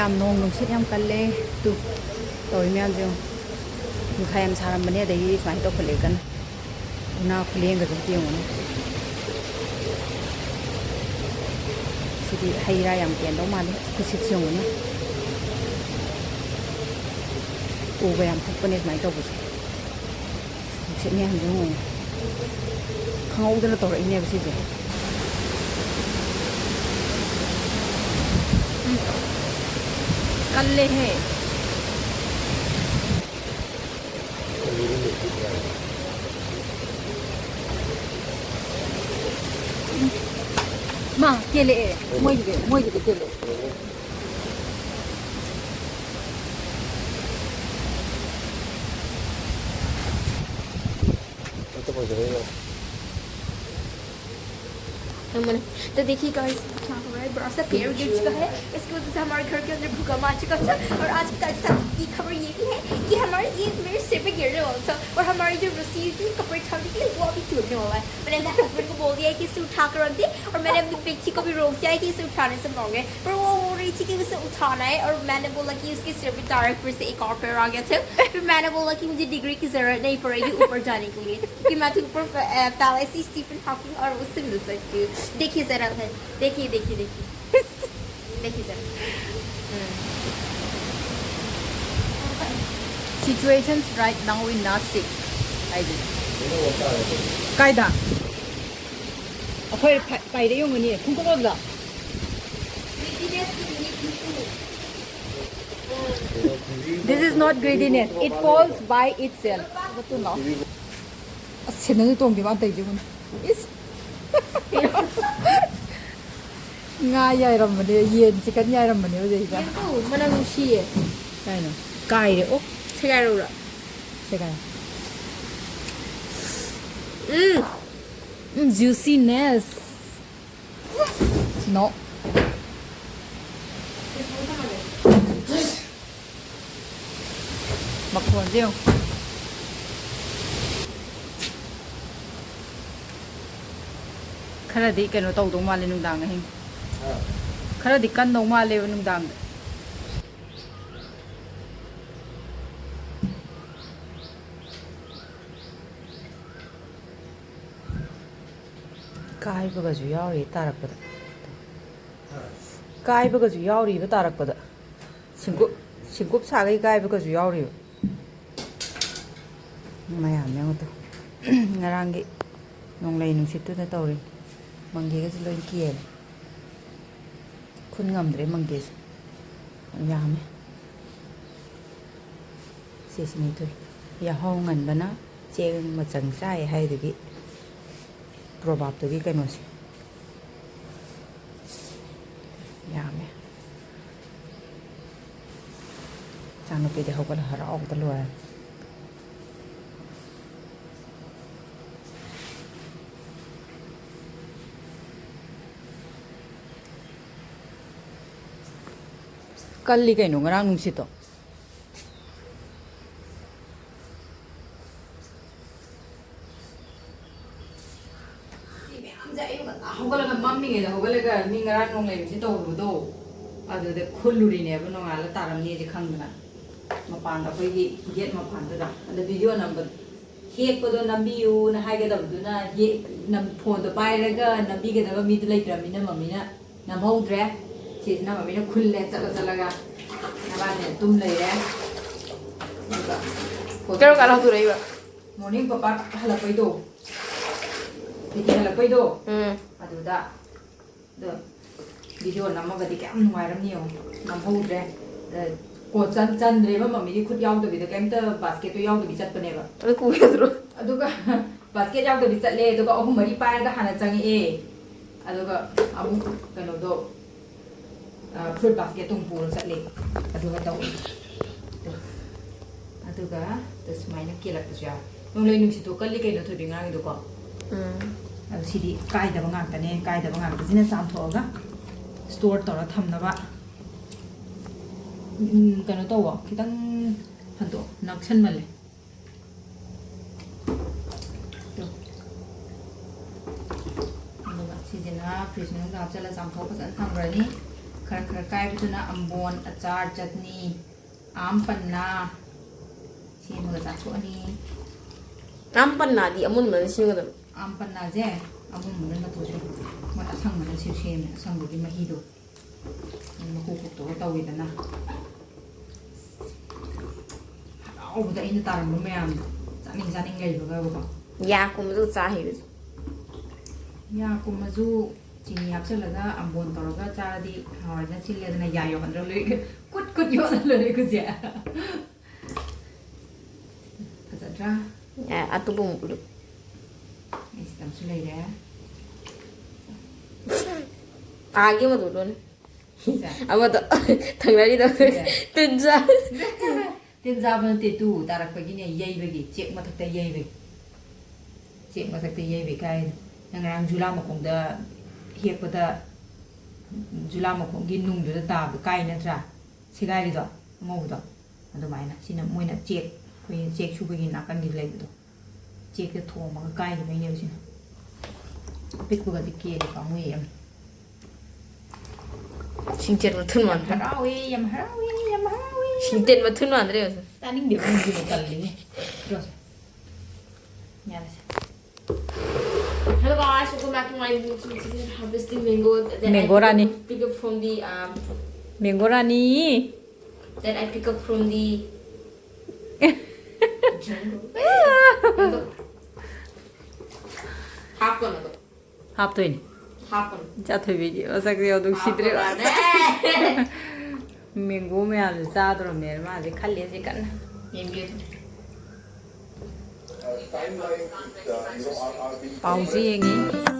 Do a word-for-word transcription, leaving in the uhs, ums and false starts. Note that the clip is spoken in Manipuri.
ꯌꯥꯝ ꯅꯣꯡ ꯅꯨꯡꯁꯤꯠ ꯌꯥꯝ ꯀꯜꯂꯦ꯫ ꯇꯨ, ꯇꯧꯔꯤ ꯃꯌꯥꯝꯁꯦ ꯌꯦꯡꯉꯨ꯫ ꯅꯨꯡꯁꯥ ꯌꯥꯝ ꯁꯥꯔꯝꯕꯅꯦ, ꯑꯗꯒꯤ ꯁꯨꯃꯥꯏꯅ ꯇꯧꯈꯠꯂꯛꯑꯦ ꯀꯟꯅ꯫ ꯎꯅꯥ ꯈꯨꯂꯦꯡꯒꯁꯦ ꯑꯝꯇ ꯌꯦꯡꯉꯨꯅꯦ꯫ ꯁꯤꯗꯤ ꯍꯩ ꯔꯥ ꯌꯥꯝ ꯀꯦꯟꯗꯧ ꯃꯥꯜꯂꯦ꯫ ꯈꯨꯠꯁꯤꯠꯁꯦ ꯌꯦꯡꯉꯨꯅꯦ꯫ ꯎꯒ ꯌꯥꯝ ꯊꯨꯞꯄꯅꯦ ꯁꯨꯃꯥꯏꯅ ꯇꯧꯕꯁꯦ꯫ ꯅꯨꯡꯁꯤꯠ ꯃꯌꯥꯝꯁꯦ ꯌꯦꯡꯉꯨꯅꯦ꯫ ꯈꯪꯍꯧꯗꯅ ꯇꯧꯔꯛꯏꯅꯦꯕ ꯁꯤꯁꯦ꯫ ꯎꯝ꯫ ꯀꯜꯂꯦꯍꯦ꯫ ꯃꯥ ꯀꯦꯜꯂꯛꯑꯦ꯫ ꯃꯣꯏꯒꯤꯗꯤ, ꯃꯣꯏꯒꯤꯗꯤ ꯀꯦꯜꯂꯛꯑꯦ꯫ तो देखिए गाइस, यहाँ हमारा एक बड़ा सा पेड़ गिर चुका है। इसकी वजह से हमारे घर के अंदर भूकंप आ चुका था। और आज की ताज़ी की खबर ये भी है कि हमारे, ये मेरे सिर पे गिरने वाला था और हमारी जो रस्सी थी, कपड़े छाड़ने के लिए, वो अभी टूटने वाला है। मैंने अपने हस्बैंड को बोल दिया है कि इसे उठा कर रख दे, और मैंने अपनी पिक्सी को भी रोक दिया है कि इसे उठाने से मांगे, पर वो बोल रही थी कि उसे उठाना है। और मैंने बोला कि उसके सिर पे डायरेक्ट फिर से एक और पेड़ आ गया था। फिर मैंने बोला कि मुझे डिग्री की ज़रूरत नहीं पड़ेगी ऊपर जाने के लिए, क्योंकि मैं तो ऊपर, अ, पहले से स्टीफन हॉकिंग और उससे मिल सकती हूँ। देखिए ज़रा, देखिए, देखिए, देखिए। देखिए ज़रा। Situations right now in Nashik ꯍꯥꯏꯗꯤ꯫ ꯀꯥꯏꯗ? ꯑꯩꯈꯣꯏ ꯄꯥꯏꯔꯦ ꯌꯦꯡꯉꯨꯅꯦ, ꯈꯣꯡꯀꯠꯂꯣꯗ꯫ This is not greediness, it falls by itself. ꯑꯁ, ꯁꯦꯟꯗꯜꯁꯨ ꯇꯣꯡꯗꯦ ꯃꯥꯅ ꯇꯧꯔꯤꯁꯦ ꯌꯦꯡꯉꯨꯅꯦ꯫ ꯏꯁ꯫ ꯉꯥ ꯌꯥꯏꯔꯝꯕꯅꯦ, ꯌꯦꯟ ꯆꯤꯀꯟ ꯌꯥꯏꯔꯝꯕꯅꯦ ꯍꯧꯖꯤꯛꯁꯤꯗ꯫ ꯌꯦꯡꯉꯨ, ꯃꯅꯝ ꯅꯨꯡꯁꯤꯌꯦ꯫ ꯀꯥꯏꯅꯣ? ꯀꯥꯏꯔꯦ꯫ ꯑꯣ꯫ ꯁꯦꯒꯥꯏꯔꯧꯔꯥ? ꯁꯦꯒꯥꯏ꯫ ꯎꯝ꯫ ꯎꯝ, juiciness꯫ No꯫ ꯃꯈꯣꯟꯁꯦ ꯌꯦꯡꯉꯨ꯫ ꯈꯔꯗꯤ ꯀꯩꯅꯣ ꯇꯧꯗꯧ ꯃꯥꯜꯂꯦ ꯅꯨꯡꯗꯥꯡ ꯑꯍꯤꯡ꯫ ꯈꯔꯗꯤ ꯀꯟꯗꯧ ꯃꯥꯜꯂꯦꯕ ꯅꯨꯡꯗꯥꯡꯗ꯫ ꯀꯥꯏꯕꯒꯁꯨ ꯌꯥꯎꯔꯤ ꯇꯥꯔꯛꯄꯗ꯫ ꯀꯥꯏꯕꯒꯁꯨ ꯌꯥꯎꯔꯤꯕ ꯇꯥꯔꯛꯄꯗ꯫ ꯁꯤꯡꯀꯨꯞ, ꯁꯤꯡꯀꯨꯞ ꯁꯥꯒꯩ ꯀꯥꯏꯕꯒꯁꯨ ꯌꯥꯎꯔꯤꯕ꯫ ꯃꯌꯥꯝ ꯌꯦꯡꯉꯨ ꯇꯨ꯫ ꯉꯔꯥꯡꯒꯤ ꯅꯣꯡꯂꯩ ꯅꯨꯡꯁꯤꯠꯇꯨꯅ ꯇꯧꯔꯤ꯫ ꯃꯪꯒꯦꯒꯁꯦ ꯂꯣꯏ ꯀꯦꯜꯂꯦ꯫ ꯈꯨꯟ ꯉꯝꯗ꯭ꯔꯦ ꯃꯪꯒꯦꯁꯦ꯫ ꯌꯥꯝ ꯌꯥꯝꯃꯦ꯫ ꯁꯤꯁꯤꯅꯤ ꯇꯨ꯫ ꯌꯥꯍꯧ ꯉꯟꯕꯅ ꯆꯦꯡ ꯃꯆꯪ ꯆꯥꯏ ꯍꯥꯏꯗꯨꯒꯤ proverb ꯇꯨꯒꯤ ꯀꯩꯅꯣꯁꯦ꯫ ꯌꯥꯝꯃꯦ꯫ ꯏꯆꯥꯅꯨꯄꯤꯗꯤ ꯍꯧꯒꯠꯂ ꯍꯔꯥꯎꯕꯗ ꯂꯣꯏꯔꯦ꯫ ꯀꯜꯂꯤ ꯀꯩꯅꯣ ꯉꯔꯥꯡ ꯅꯨꯡꯁꯤꯠꯇꯣ꯫ ꯁꯤ ꯃꯌꯥꯝꯁꯦ ꯑꯌꯨꯛ ꯉꯟꯇꯥ ꯍꯧꯒꯠꯂꯒ, ꯃꯝꯃꯤꯉꯩꯗ ꯍꯧꯒꯠꯂꯒ ꯃꯤ ꯉꯔꯥꯡ ꯅꯣꯡꯂꯩ ꯅꯨꯡꯁꯤꯠ ꯇꯧꯔꯨꯕꯗꯣ, ꯑꯗꯨꯗ ꯈꯨꯜꯂꯨꯔꯤꯅꯦꯕ, ꯅꯣꯡꯉꯥꯜꯂ ꯇꯥꯔꯝꯅꯤꯁꯦ ꯈꯪꯗꯅ꯫ ꯃꯄꯥꯟꯗ, ꯑꯩꯈꯣꯏꯒꯤ gate ꯃꯄꯥꯟꯗꯨꯗ꯫ ꯑꯗ video ꯅꯝꯕ, ꯍꯦꯛꯄꯗꯣ ꯅꯝꯕꯤꯌꯨꯅ ꯍꯥꯏꯒꯗꯕꯗꯨꯅ ꯍꯦꯛ-, ꯅꯝ-, phoneꯗꯣ ꯄꯥꯏꯔꯒ ꯅꯝꯕꯤꯒꯗꯕ ꯃꯤꯗꯨ ꯂꯩꯇ꯭ꯔꯕꯅꯤꯅ ꯃꯝꯃꯤꯅ ꯅꯝꯍꯧꯗ꯭ꯔꯦ꯫ ꯁꯤꯁꯤꯅ ꯃꯝꯃꯤꯅ ꯈꯨꯜꯂꯦ ꯆꯠꯂ ꯆꯠꯂꯒ꯫ ꯅꯕꯥꯅꯤꯅ ꯇꯨꯝ ꯂꯩꯔꯦ꯫ ꯑꯗꯨꯒ ꯀꯔꯝ ꯀꯥꯟꯗ ꯍꯧꯗꯣꯔꯛꯏꯕ? Morning ꯄꯄꯥ ꯍꯜꯂꯛꯄꯩꯗꯣ, ꯗ꯭ꯌꯨꯇꯤ ꯍꯜꯂꯛꯄꯩꯗꯣ, ꯎꯝ꯫ ꯑꯗꯨꯗ ꯑꯗꯣ video ꯅꯝꯃꯒꯗꯤ ꯀꯌꯥꯝ ꯅꯨꯡꯉꯥꯏꯔꯝꯅꯤ ꯌꯦꯡꯉꯣ꯫ ꯅꯝꯍꯧꯗ꯭ꯔꯦ꯫ ꯑꯗ ꯀꯣ-, ꯆꯟ-, ꯆꯟꯗ꯭ꯔꯦꯕ ꯃꯝꯃꯤꯗꯤ, ꯈꯨꯠ ꯌꯥꯎꯗꯕꯤꯗ, ꯀꯩꯝꯇ basketꯇꯣ ꯌꯥꯎꯗꯕꯤ ꯆꯠꯄꯅꯦꯕ꯫ ꯑꯗꯨ ꯄꯨꯒꯦ ꯍꯥꯏꯗ꯭ꯔꯣ? ꯑꯗꯨꯒ basket ꯌꯥꯎꯗꯕꯤ ꯆꯠꯂꯦ, ꯑꯗꯨꯒ ꯑꯍꯨꯝ ꯃꯔꯤ ꯄꯥꯏꯔꯒ ꯍꯥꯟꯅ ꯆꯪꯉꯛꯑꯦ꯫ ꯑꯗꯨꯒ ꯑꯃꯨꯛ ꯀꯩꯅꯣꯗꯣ, ꯑ, fruit basketꯇꯣ ꯑꯃꯨꯛ ꯄꯨꯔ ꯆꯠꯂꯦ꯫ ꯑꯗꯨꯒ ꯇꯧꯋꯦ꯫ ꯑꯗꯨꯒ ꯁꯨꯃꯥꯏꯅ ꯀꯦꯜꯂꯛꯄꯁꯨ ꯌꯥꯎꯋꯦ꯫ ꯅꯣꯡꯂꯩ ꯅꯨꯡꯁꯤꯠꯇꯣ ꯀꯜꯂꯤ ꯀꯩꯅꯣ, ꯊꯣꯏꯕꯤ ꯉꯥꯡꯉꯤꯗꯣꯀꯣ꯫ ꯎꯝ꯫ ꯑꯗꯣ ꯁꯤꯗꯤ ꯀꯥꯏꯗꯕ ꯉꯥꯛꯇꯅꯦ, ꯀꯥꯏꯗꯕ ꯉꯥꯛꯇꯁꯤꯅ ꯆꯥꯝꯊꯣꯛꯑꯒ store ꯇꯧꯔ ꯊꯝꯅꯕ꯫ ꯎꯝ, ꯀꯩꯅꯣ ꯇꯧꯋꯣ, ꯈꯤꯇꯪ ꯍꯟꯗꯣꯛꯑꯣ, ꯅꯛꯁꯟꯃꯜꯂꯦ꯫ ꯇꯣ꯫ ꯑꯗꯨꯒ ꯁꯤꯁꯤꯅ fridge ꯃꯅꯨꯡꯗ ꯍꯥꯞꯆꯜꯂ ꯆꯥꯝꯊꯣꯛ ꯐꯖꯅ ꯊꯝꯈ꯭ꯔꯅꯤ꯫ ꯈꯔ ꯈꯔ ꯀꯥꯏꯕꯗꯨꯅ ꯑꯝꯕꯣꯟ, ꯑꯆꯥꯔ, ꯆꯠꯅꯤ, ꯑꯥꯝ ꯄꯟꯅꯥ ꯁꯦꯝꯃꯒ ꯆꯥꯊꯣꯛꯑꯅꯤ꯫ ꯑꯥꯝ ꯄꯟꯅꯥꯗꯤ ꯑꯃꯨꯟꯕꯅ ꯁꯦꯝꯒꯗꯕ꯫ ꯑꯥꯝ ꯄꯟꯅꯥꯁꯦ ꯑꯃꯨꯟꯕꯅ ꯅꯠꯇ꯭ꯔꯁꯨ ꯃꯣꯏ ꯑꯁꯪꯕꯅ ꯁꯦꯝ ꯁꯦꯝꯃꯦ, ꯑꯁꯪꯕꯒꯤ ꯃꯍꯤꯗꯣ ꯃꯀꯨ ꯈꯣꯛꯇꯣꯛꯑꯒ ꯇꯧꯋꯤꯗꯅ꯫ ꯍꯔꯥꯎꯕꯗ ꯑꯩꯅ ꯇꯥꯔꯝꯕ ꯃꯌꯥꯝꯗꯣ ꯆꯥꯅꯤꯡ ꯆꯥꯅꯤꯡ ꯂꯩꯕꯒꯕꯀꯣ꯫ ꯌꯥ ꯀꯨꯝꯕꯗꯨ ꯆꯥ ꯍꯩꯕꯗꯤ꯫ ꯌꯥ ꯀꯨꯝꯃꯁꯨ ꯆꯤꯅꯤ ꯍꯥꯞꯆꯤꯜꯂꯒ ꯑꯝꯕꯣꯟ ꯇꯧꯔꯒ ꯆꯥꯔꯗꯤ ꯍꯥꯎꯔꯦꯅ ꯁꯤꯜꯂꯦꯗꯅ, ꯌꯥ ꯌꯧꯍꯟꯗ꯭ꯔ ꯂꯣꯏꯔꯦ, ꯀꯨꯠ ꯀꯨꯠ ꯌꯣꯠꯂ ꯂꯣꯏꯔꯦ ꯈꯨꯠꯁꯦ꯫ ꯐꯖꯗ꯭ꯔꯥ? ꯑꯦ, ꯑꯇꯣꯞꯄ ꯑꯃꯨꯛ ꯎꯠꯂꯨ꯫ ꯑꯩ ꯁꯤꯗ ꯑꯃꯁꯨ ꯂꯩꯔꯦ꯫ ꯑꯥꯒꯤ ꯑꯃꯗꯨ ꯎꯠꯂꯨꯅꯦ꯫ ꯁꯤꯁꯦ꯫ ꯑꯃꯗꯣ ꯊꯪꯅꯔꯤꯗꯣ ꯁꯤꯁꯦ꯫ ꯇꯤꯟꯖꯥ꯫ ꯇꯤꯟ ꯆꯥꯕ ꯅꯠꯇꯦ, ꯇꯨ ꯇꯥꯔꯛꯄꯒꯤꯅꯦ, ꯌꯩꯕꯒꯤ, ꯆꯦꯛ ꯃꯊꯛꯇ ꯌꯩꯕꯒꯤ꯫ ꯆꯦꯛ ꯃꯊꯛꯇ ꯌꯩꯕꯒꯤ ꯀꯥꯏ꯫ ꯅꯪ ꯉꯔꯥꯡ ꯖꯨꯂꯥ ꯃꯈꯣꯡꯗ ꯍꯦꯛꯄꯗ, ꯖꯨꯂꯥ ꯃꯈꯣꯡꯒꯤ ꯅꯨꯡꯗꯨꯗ ꯇꯥꯕꯗꯣ ꯀꯥꯏ ꯅꯠꯇ꯭ꯔꯥ? ꯁꯦꯒꯥꯏꯔꯤꯗꯣ, ꯑꯉꯧꯕꯗꯣ꯫ ꯑꯗꯨꯃꯥꯏꯅ ꯁꯤꯅ ꯃꯣꯏꯅ ꯆꯦꯛ, ꯑꯩꯈꯣꯏꯒꯤ ꯆꯦꯛ ꯁꯨꯕꯒꯤ ꯅꯥꯀꯟꯒꯤ ꯂꯩꯕꯗꯣ, ꯆꯦꯛꯇ ꯊꯣꯝꯃꯒ ꯀꯥꯏꯈꯤꯕꯩꯅꯦꯕ ꯁꯤꯅ꯫ ꯑꯄꯤꯛꯄꯒꯁꯦ ꯀꯦꯜꯂꯦ, ꯄꯥꯝꯃꯨꯏ ꯌꯥꯝ꯫ ꯁꯤꯡꯆꯦꯠ ꯃꯊꯨꯟ ꯌꯥꯝ ꯃꯥꯟꯗ꯭ꯔꯥ? ꯍꯔꯥꯎꯋꯦ, ꯌꯥꯝ ꯍꯔꯥꯎꯋꯦ, ꯌꯥꯝ ꯍꯔꯥꯎꯋꯦ꯫ ꯁꯤꯡꯆꯦꯠ ꯃꯊꯨꯟ ꯃꯥꯟꯗ꯭ꯔꯦ ꯍꯧꯖꯤꯛ꯫ ꯇꯥꯅꯤꯡꯗꯦ, ꯈꯨꯝꯁꯤꯃ ꯇꯜꯂꯤꯍꯦ꯫ ꯄꯤꯔꯛꯑꯣꯁꯦ꯫ ꯌꯥꯔꯦꯁꯦ꯫ Hello guys, welcome back to my YouTube channel, Harvesting Mango. Then I Mango pick up- Rani. Pick up from the um, mango Rani. Then I pick up from the jungle. ꯍꯥꯞꯄꯅꯣ꯫ ꯍꯥꯞꯇꯣꯏꯅꯤ꯫ ꯍꯥꯞꯄꯅꯣ꯫ ꯏꯆꯥꯊꯣꯏꯕꯤꯗꯤ ꯃꯁꯛꯁꯦ ꯌꯥꯝ ꯅꯨꯡꯁꯤꯗ꯭ꯔꯦꯕ꯫ ꯍꯥꯞꯄꯅꯣ꯫ ꯃꯦꯡꯒꯣ ꯃꯌꯥꯝꯁꯦ ꯆꯥꯗ꯭ꯔꯣꯃꯦꯅ ꯃꯥꯁꯦ ꯈꯜꯂꯦ ꯍꯧꯖꯤꯛ ꯀꯟꯅ꯫ ꯌꯦꯡꯕꯤꯌꯨ꯫ ꯄꯥꯎꯁꯦ ꯌꯦꯡꯉꯤ꯫